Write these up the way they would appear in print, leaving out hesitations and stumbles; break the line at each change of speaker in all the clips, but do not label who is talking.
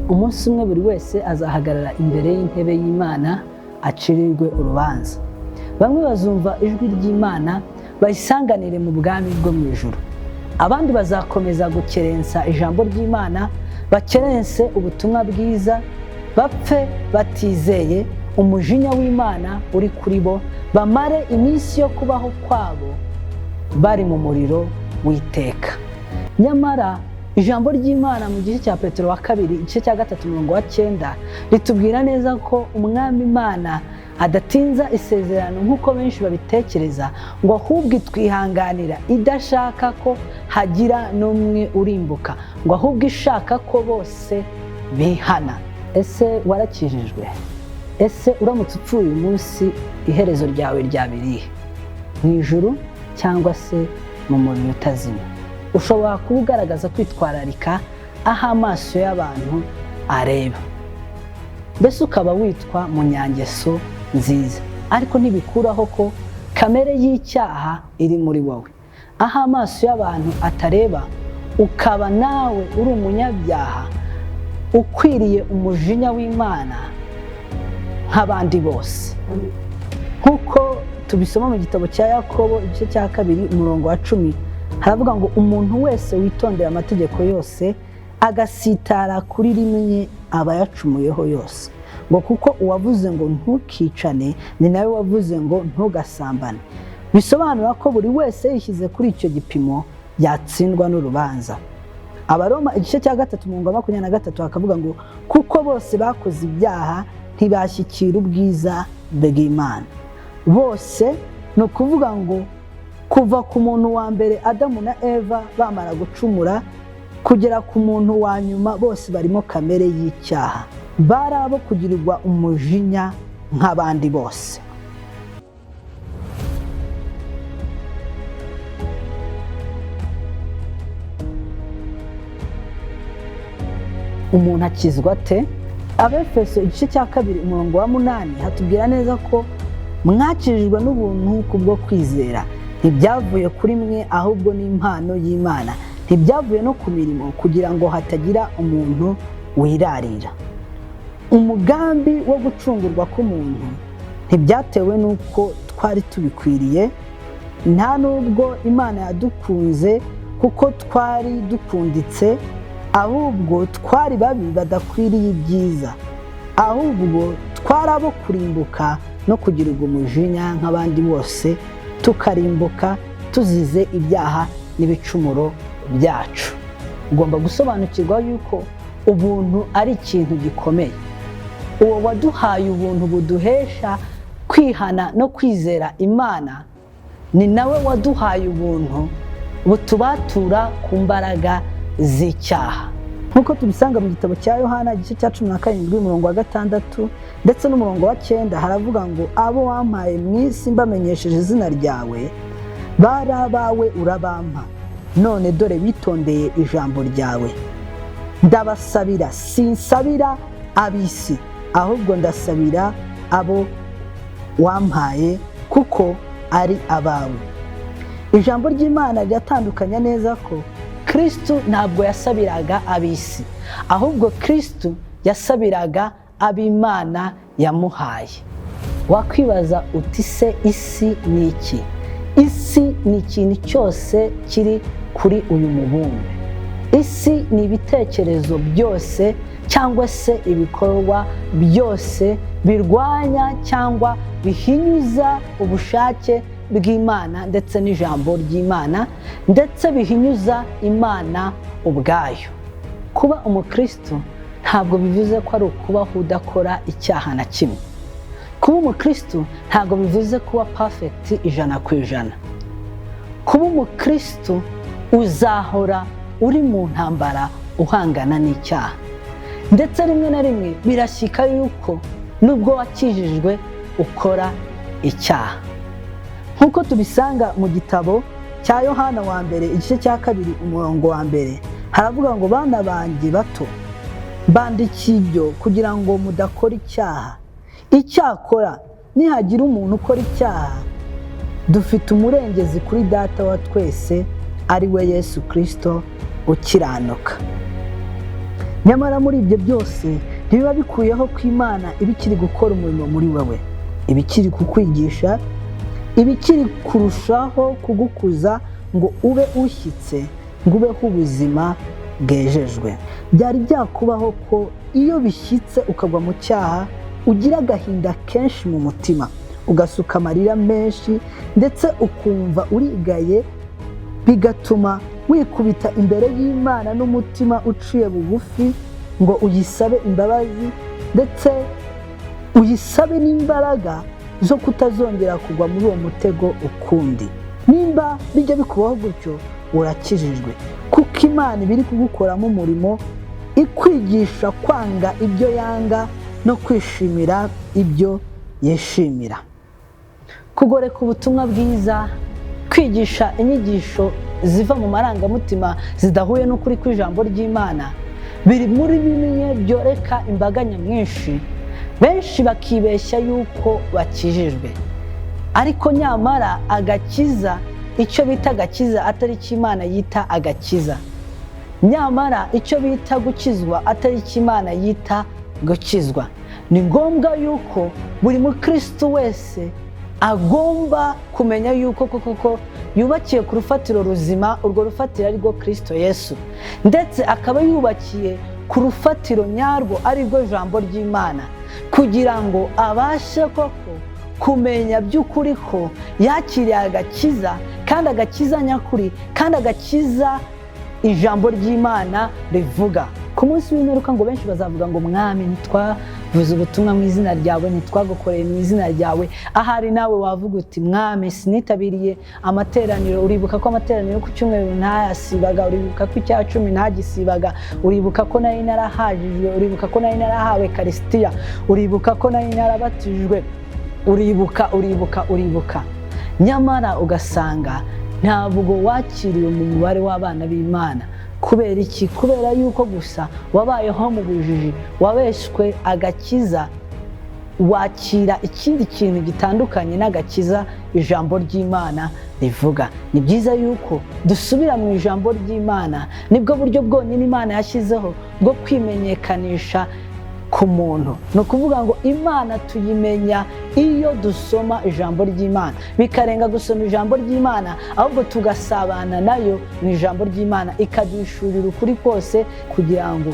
Umunsi umwe buri wese azahagarara imbere y'intebe y'Imana acirirwe urubanza. Bamwe bazumva ijwi ry'Imana bayisanganire mu bwami bwo mu ijuru, abandi bazakomeza gukerensa ijambo ry'Imana, bakerense ubutumwa bwiza, bapfe batizeye umujinya w'Imana uri kuri bo, bamare iminsi yo kubaho kwabo bari mu muriro w'iteka. Nyamara ijambo ry'Imana mu gice cya Petero wa kabiri, igice cya 3 umurongo wa 9, ritubwira neza ko Umwami Imana adatinza isezerano nk'uko benshi babitekereza, ngo ahubwo itwihanganira idashaka ko hagira n'umwe urimbuka, ngo ahubwo ishaka ko bose bihana. Ese warakijijwe? Ese uramutse upfuye uyu munsi, iherezo ryawe ryaba irihe? Mu ijuru cyangwa se mu muriro utazima? Ushobora kuba ugaragaza kwitwararika aho amaso y'abantu areba, mbese ukaba witwa munyangeso nziza, ariko ntibikuraho ko kamere y'icyaha iri muri wowe. Aho amaso y'abantu atareba, ukaba nawe uri umunyabyaha ukwiriye umujinya w'Imana nk'abandi bose. Nk'uko tubisoma mu gitabo cya Yakobo igice cya 2 umurongo wa 10, haravuga ngo umuntu wese witondera amategeko yose agasitara kuri rimwe aba yacumuyeho yose. Ngo kuko uwavuze ngo ntukicane ni nawe wavuze ngo ntugasambane. Bisobanura ko buri wese yishyize kuri icyo gipimo yatsindwa n'urubanza. Abaroma igice cya 3 umurongo wa 23 hakavuga ngo kuko bose bakoze ibyaha ntibashyikira ubwiza bw'Imana. Bose ni ukuvuga ngo kuva ku muntu wa mbere Adamu na Eva bamara gucumura kugera ku muntu wa nyuma, bose barimo kamere y'icyaha, bari abo kugirirwa umujinya nk'abandi bose. Umuntu akizwa ate? Abefeso igice cya 2 umurongo wa 8 hatubwira neza ko mwakijijwe n'ubuntu kubwo kwizera, ntibyavuye kuri mwe ahubwo ni impano y'Imana, ntibyavuye no ku mirimo kugira ngo hatagira umuntu wirarira. Umugambi wo gucungurwa k'umuntu ntibyatewe n'uko twari tubikwiriye, nta n'ubwo Imana yadukunze kuko twari dukunditse, ahubwo twari babi badakwiriye ibyiza, ahubwo twari abo kurimbuka no kugirirwa umujinya nk'abandi bose, tukarimbuka tuzize ibyaha n'ibicumuro byacu. Ugomba gusobanukirwa yuko ubuntu ari ikintu gikomeye. Uwo waduhaye ubuntu buduhesha kwihana no kwizera Imana ni nawe waduhaye ubuntu butubatura ku mbaraga z'icyaha. Nk'uko tubisanga mu gitabo cya Yohana igice cya 17 umurongo wa 6 ndetse n'umurongo wa 9, haravuga ngo abo wampaye mu isi mbamenyesheje izina ryawe, bari abawe urabampa, none dore bitondeye ijambo ryawe. Ndabasabira, sinsabira ab'isi, ahubwo ndasabira abo wampaye kuko ari abawe. Ijambo ry'Imana riratandukanya neza ko Kristo ntabwo yasabiraga ab'isi, ahubwo Kristo yasabiraga ab'Imana yamuhaye. Wakwibaza uti se isi ni iki? Isi ni ikintu cyose kiri kuri uyu mubumbe. Isi ni ibitekerezo byose cyangwa se ibikorwa byose birwanya cyangwa bihinyuza ubushake bw'Imana ndetse n'ijambo ry'Imana, ndetse bihinyuza Imana ubwayo. Kuba umukristo ntabwo bivuze ko ari ukubaho udakora icyaha na kimwe. Kuba umukristo ntabwo bivuze kuba perfect 100%. Kuba umukristo uzahora uri mu ntambara uhangana n'icyaha, ndetse rimwe na rimwe birashyika yuko nubwo wakijijwe ukora icyaha. Nk'uko tubisanga mu gitabo cya Yohana wa mbere igice cya 2 umurongo wa 1, haravuga ngo bana banjye bato, mbandikiye ibyo kugira ngo mudakora icyaha. Icyakora nihagira umuntu ukora icyaha, dufite umurengezi kuri Data wa twese, ari we Yesu Kirisito ukiranuka. Nyamara muri ibyo byose ntibiba bikuyeho ko Imana iba ikiri gukora umurimo muri wowe, iba ikiri kukwigisha, iba ikiri kurushaho kugukuza ngo ube ushyitse, ngo ubeho ubuzima bwejejwe. Byari byakubaho ko iyo bishyitse ukagwa mu cyaha ugira agahinda kenshi mu mutima, ugasuka amarira menshi, ndetse ukumva urigaye, bigatuma wikubita imbere y'Imana n'umutima uciye bugufi ngo uyisabe imbabazi, ndetse uyisabe n'imbaraga zo kutazongera kugwa muri uwo mutego ukundi. Nimba bijya bikubaho gutyo, urakijijwe, kuko Imana iba iri kugukoramo umurimo, ikwigisha kwanga ibyo yanga no kwishimira ibyo yishimira. Kugoreka ubutumwa bwiza, kwigisha inyigisho ziva mu marangamutima zidahuye n'ukuri kw'ijambo ry'Imana, biri muri bimwe byoreka imbaga nyamwinshi, benshi bakibeshya yuko bakijijwe, ariko nyamara agakiza, icyo bita agakiza atari icyo Imana yita agakiza, nyamara icyo bita gukizwa atari icyo Imana yita gukizwa. Ni ngombwa yuko buri mukristo wese agomba kumenya yuko koko yubakiye ku rufatiro ruzima, urwo rufatiro ari rwo Kirisito Yesu, ndetse akaba yubakiye ku rufatiro nyarwo ari rwo jambo ry'Imana, kugira ngo abashe koko kumenya by'ukuri ko yakiriye agakiza, kandi agakiza nyakuri, kandi agakiza ijambo ry'Imana rivuga. Ku munsi w'imperuka ngo benshi bazavuga ngo Mwami, ntitwavuze ubutumwa mu izina ryawe, ntitwagukoreye mu izina ryawe. Ahari nawe wavuga uti Mwami, sinitabiriye amateraniro, uribuka ko amateraniro ku cyumweru ntayasibaga, uribuka ko icya 10 ntagisibaga, uribuka ko nari narahajijwe, uribuka ko nari narahawe karisitiya, uribuka ko nari narabatijwe, uribuka, uribuka, uribuka. Nyamara ugasanga ntabwo wakiriwe mu mubare w'abana b'Imana. Kubera iki? Kubera yuko gusa wabayeho mu bujiji, wabeshwe agakiza, wakira ikindi kintu gitandukanye n'agakiza ijambo ry'Imana rivuga. Ni byiza yuko dusubira mu ijambo ry'Imana, nibwo buryo bwonyine Imana yashyizeho bwo kwimenyekanisha ku muntu. Ni ukuvuga ngo Imana tuyimenya iyo dusoma ijambo ry'Imana, bikarenga gusoma ijambo ry'Imana, ahubwo tugasabana nayo mu ijambo ry'Imana, ikaduhishurira ukuri kose, kugira ngo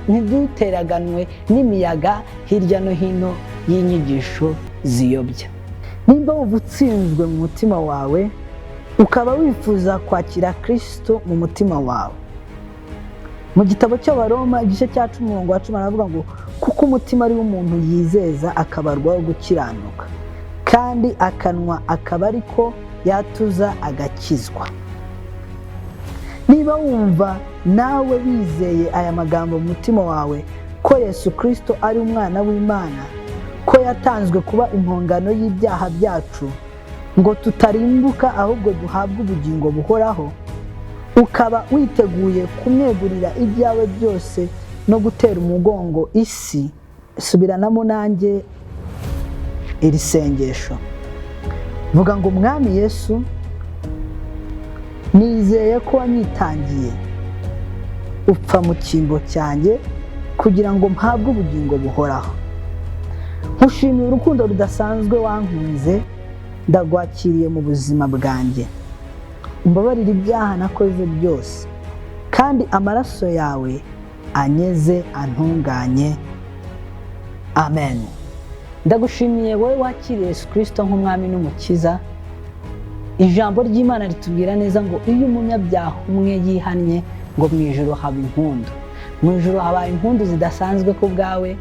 ntiduteraganwe n'imiyaga hirya no hino y'inyigisho ziyobya. Nimba wumva utsinzwe mu mutima wawe, ukaba wifuza kwakira Kristo mu mutima wawe, mu gitabo cy'Abaroma igice cya 10 umurongo wa 10 aravuga ngo kuko umutima ari umuntu yizeza akabarwaho gukiranuka, kandi akanwa akaba ariko yatuza agakizwa. Niba wumva nawe wizeye aya magambo mu mutima wawe, ko Yesu Kristo ari umwana w'Imana, ko yatanzwe kuba impongano y'ibyaha byacu ngo tutarimbuka ahubwo duhabwe ubugingo buhoraho, ukaba witeguye kumwegurira ibyawe byose no gutera umugongo isi, subiranamo nanjye iri sengesho. Vuga ngo Mwami Yesu, nizeye ko wanyitangiye upfa mu cyimbo cyanjye kugira ngo mpabwe ubugingo buhoraho. Nkushimiye urukundo rudasanzwe wankunze, ndagwakiriye mu buzima bwanjye. Umbabarire ibyaha nakoze byose, kandi amaraso yawe anyeze antunganye. Amen. Ndagushimiye wowe wakiriye Yesu Kristo nk'umwami n'umukiza. Ijambo ry'Imana ritubwira neza ngo iyo umunyabyaha umwe yihannye, ngo mu ijuru haba impundu. Mu ijuru habaye impundu zidasanzwe ku bwawe,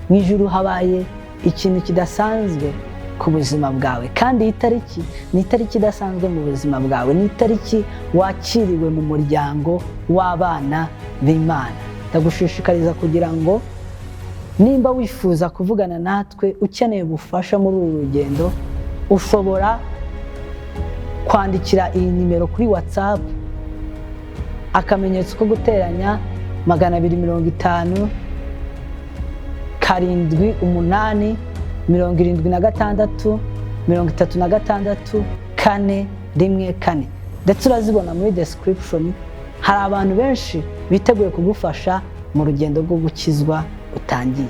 mu ijuru habaye ikintu kidasanzwe ku buzima bwawe. Kandi iyi tariki ni itariki idasanzwe mu buzima bwawe, ni itariki wakiriwe mu muryango w'abana b'Imana. Ndagushishikariza kugira ngo nimba wifuza kuvugana natwe, ukeneye ubufasha muri uru rugendo, ushobora kwandikira iyi nimero kuri WhatsApp, akamenyetso ko guteranya 250 7 8 76 36 4 1 4. Ndetse urazibona muri description. Hari abantu benshi biteguye kugufasha mu rugendo rwo gukizwa utangiye.